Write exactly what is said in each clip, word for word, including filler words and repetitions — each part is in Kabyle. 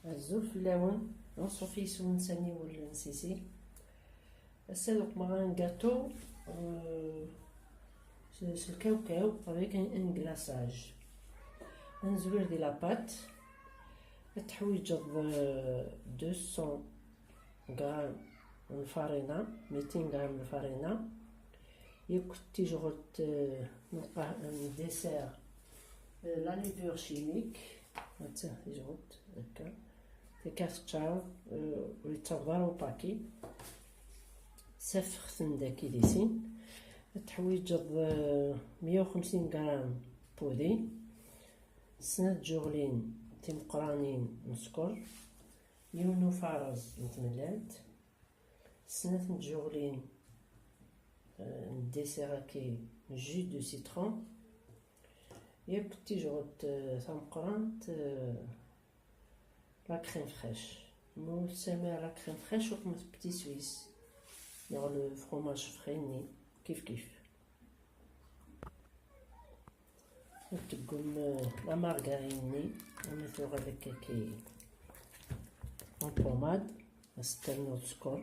Azul fell-awen, anṣuf yes-wen sani wul n Sisi. Ass-a ad uqmeɣ un gâteau, euh, s, s lkawkaw avec un, un glaçage. Ad nezwir di la pâte. Ad teḥwiǧeḍ, euh, deux cents grammes n lfarina, mitin gram n lfarina, yakk tijɣelt, euh, n lqa-, n dessert, euh, la levure chimique, hatta tijɣelt, akka, tekka teččar, euh, ur yettaweḍ ara upaki. Safexten daki di sin. Ad teḥwiǧeḍ, euh, meyya u xemsin gram pudi, snat tjuɣlin timeqqranin n sskeṛ, yiwen ufaṛez n tmellalt, snat n tjuɣlin, euh, n dessert-agi, jus de citron, yakk tijɣelt, euh, tameqqrant, euh, la crème fraîche. Ma ur tesɛim ara la crème fraîche, uqmet petit suisse neɣ le fromage frais-nni, kif kif. Ad teggum, euh, la margarine-nni, ama tuɣal akka ki en pommade, ad s-ternuḍ sskeṛ.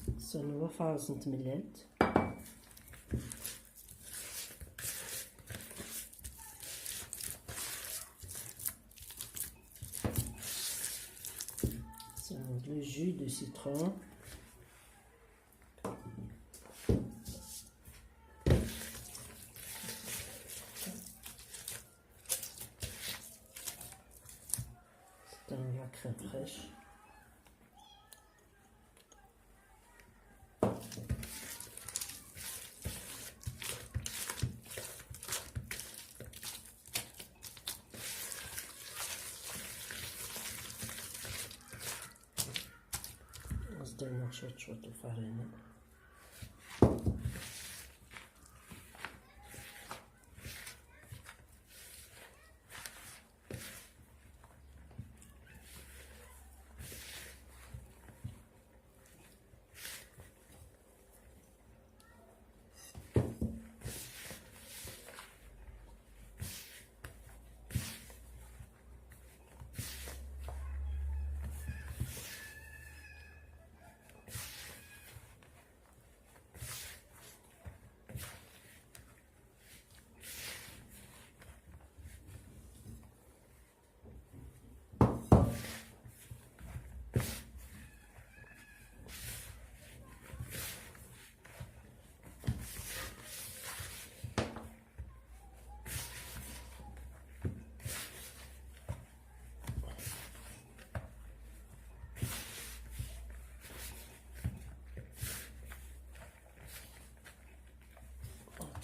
Ad s-ternuḍ afaṛez n tmellalt. Ad s-ternuḍ le jus de citron. C'est un crème fraîche. Ad s-d-rnuɣ cwiṭ cwiṭ lfarina.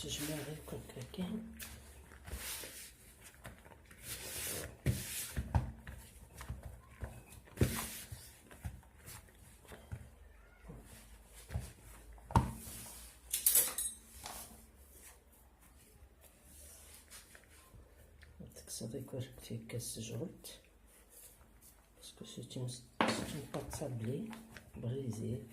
Ttejmaɛeɣ akk akka kan. Ad tekkseḍ akk arekti akka s tejɣelt. Parce que c'est une, c'est une pâte sablée, brisée.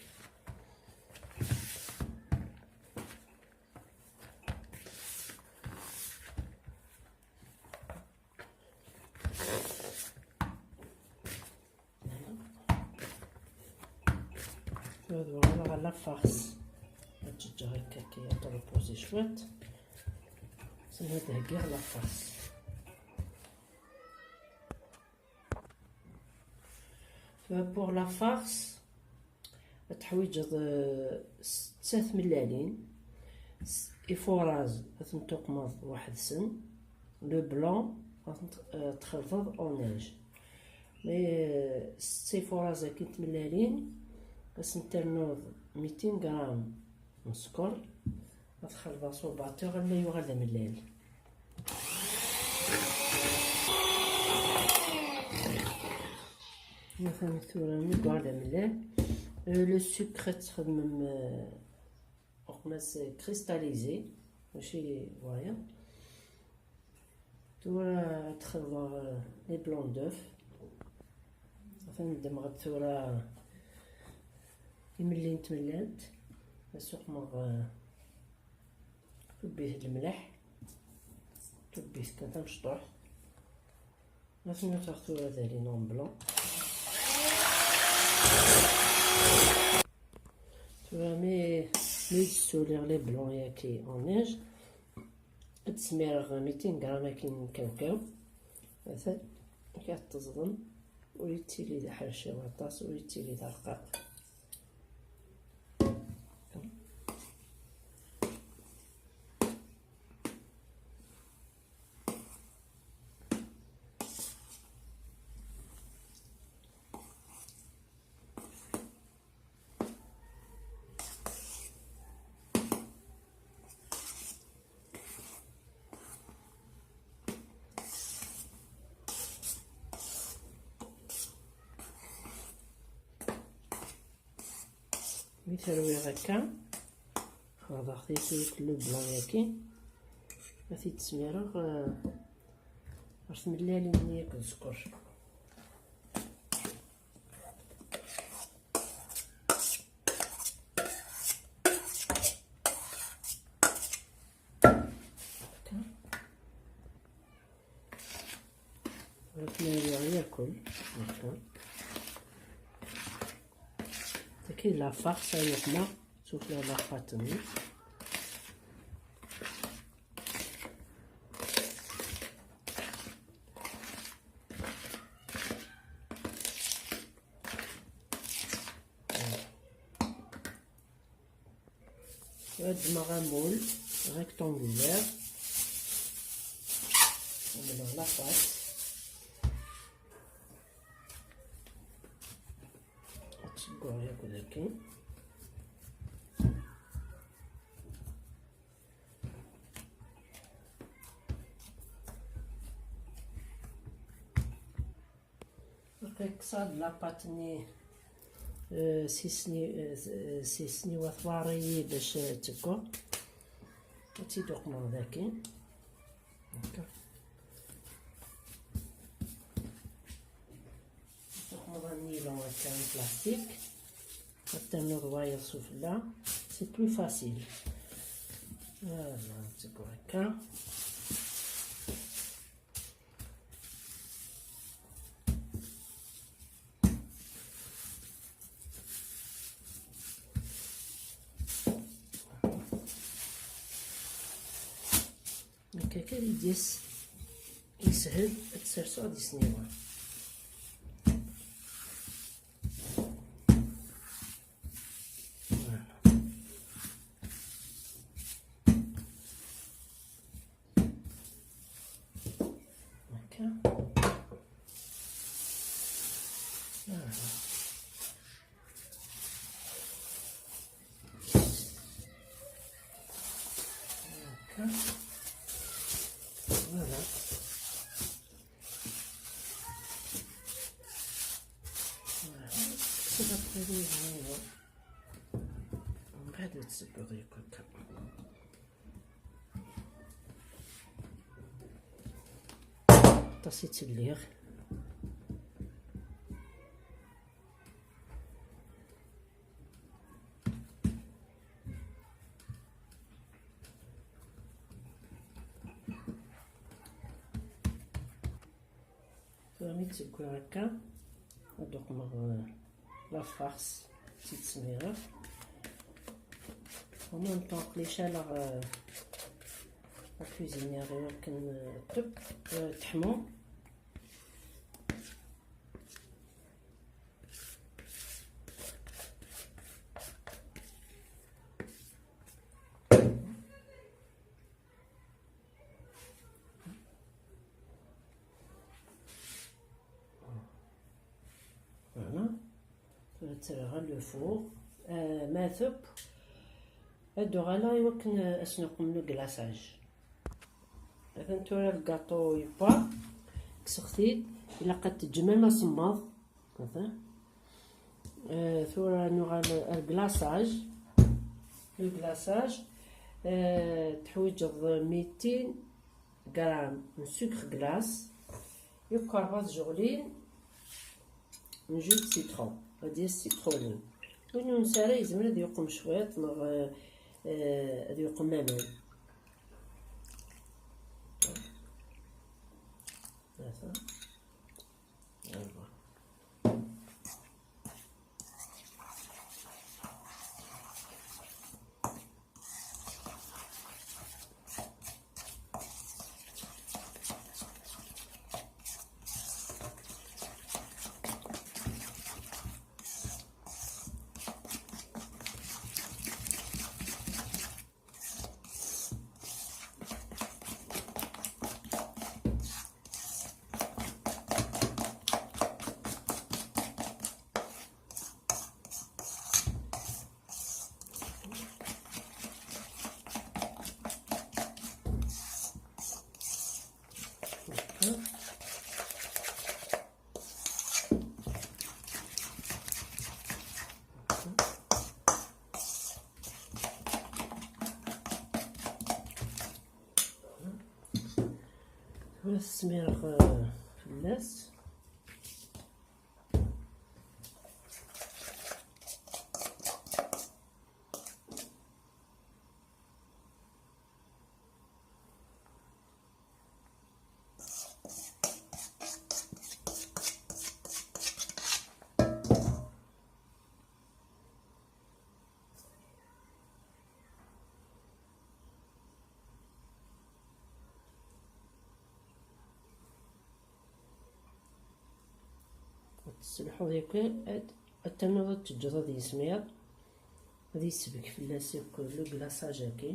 Voilà, la farce. Ad teǧǧeɣ akka ad reposer cwiṭ. Sima ad heggiɣ la farce. Pour la farce, ad teḥwiǧeḍ, euh, setta tmellalin, s-, ifuṛaẓ ad ten-tuqmeḍ weḥd-sen, le blanc ad ten-, euh, txelḍeḍ en neige. Mais, euh, setta ifuṛaẓ akin tmellalin, ad sen-ternuḍ mitin gram n sskeṛ, ad txelḍeḍ s ubaṭur alma yuɣal d amellal. Atan tura mi yuɣal d amellal. Euh, le sucre ad txedmem, euh, uqmas cristallisé, mačči wayeḍ. Tura ad xedmeɣ, euh, les blancs d'œufs. Atan ddmeɣ-d tura imellin n tmellalt. Ad suqmeɣ, euh, Lemleḥ, tubbit kan tamecṭuḥt. Ad ten-nefeɣ tura d alin en blanc. Tura mi, mi d-ssuliɣ les blancs-agi en neige, ad d-smireɣ mitin gram-agi n kawkaw. Atan, akka ad teẓrem, ur yettili d aḥercaw aṭas, ur yettili d arqaq. Mi terwiɣ akka, xerḍeɣ-t-id le blanc-agi, ad t-id-smireɣ, eh, ɣer tmellalin-nni akked zzker. Akka. Ur akken ara yakul. Akka. Tagi d la farce ay uqma, sufella la pâte-nni. Ad ddmeɣ amul rectangulaire. Ddmeɣ la pâte. Ad tseggaɣ yakk dagi. Kkseɣ-d la pâte-nni, euh, s isni-, euh, s isniwa twaɣriyin bac, euh, ad teggeɣ. Ad tt-id-uqmeɣ dagi. Akka. Ad tuqmeḍ anilon akka en plastique. Ad ternuḍ wayeḍ sufella. C'est plus facile. Voilà, ad teggeɣ akka. Akka kan i d-yas yeshel ad t-serseɣ di sniwa. Voilà. Akka. Voilà. Akka. Voilà. Voilà. Kkseɣ après les oignons. Mbeɛd ad tseggeḍ yakk akka. Aṭas i tt-lliɣ. Tura mi tt-wwiɣ akka, ad d-uqmeɣ, euh, la farce, tt-id-smireɣ. En même temps, aql-i caleɣ, euh, la cuisinière i wakken, euh, teb-, euh, teḥmu. Voilà. Tura tterɣ le four. Euh, ma teb, ad d-uɣaleɣ i wakken, euh, ad s-nuqem le glaçage. Atan tura lgaṭu yewwa, kkseɣ-t-id, ilaq ad teǧǧem ama semmeḍ. Atan. Euh, tura nuɣal ar glaçage. Le glaçage, euh, teḥwiǧeḍ mitin gram n sucre glace, yakk ṛebɛa tjeɣlin n jus de citron, ad d-yas citroni. Win ur nesɛi ara yezmer ad yuqem cwiṭ, neɣ, euh, euh, ad yuqem aman. Tura smireɣ, eh, fell-as. Ad tesselḥuḍ yakk, ad, ad tamiḍ ad teǧǧeḍ ad yismiḍ, ad yesbek fell-as yakk le glaçage-agi.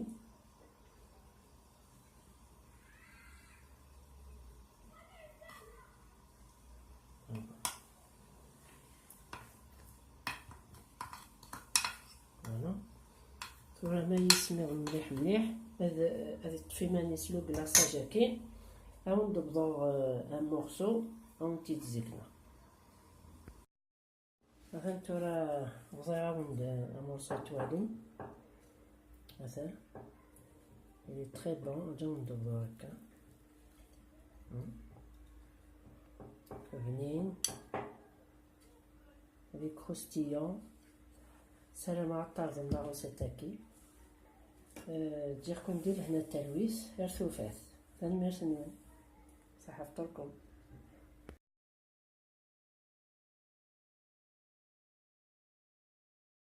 Voilà. Tura ma yismiḍ mliḥ mliḥ, ad, ad iṭṭef iman-is le glaçage-agi, ad wen-d-bḍeɣ, euh, un morceau, ad wen-t-id-zegneɣ. Atan tura bḍiɣ-awen-d amurṣu n twalim. Atan. Il est très bon, ad awen-d-bḍeɣ akka. Hmm. Bnin. Il est croustillant. Ssarameɣ ad terẓem la recette-agi. Euh, ǧǧiɣ-ken di lehna d talwit, ar tufat. Tanemmirt-nwen. Ṣaḥa fṭurkum.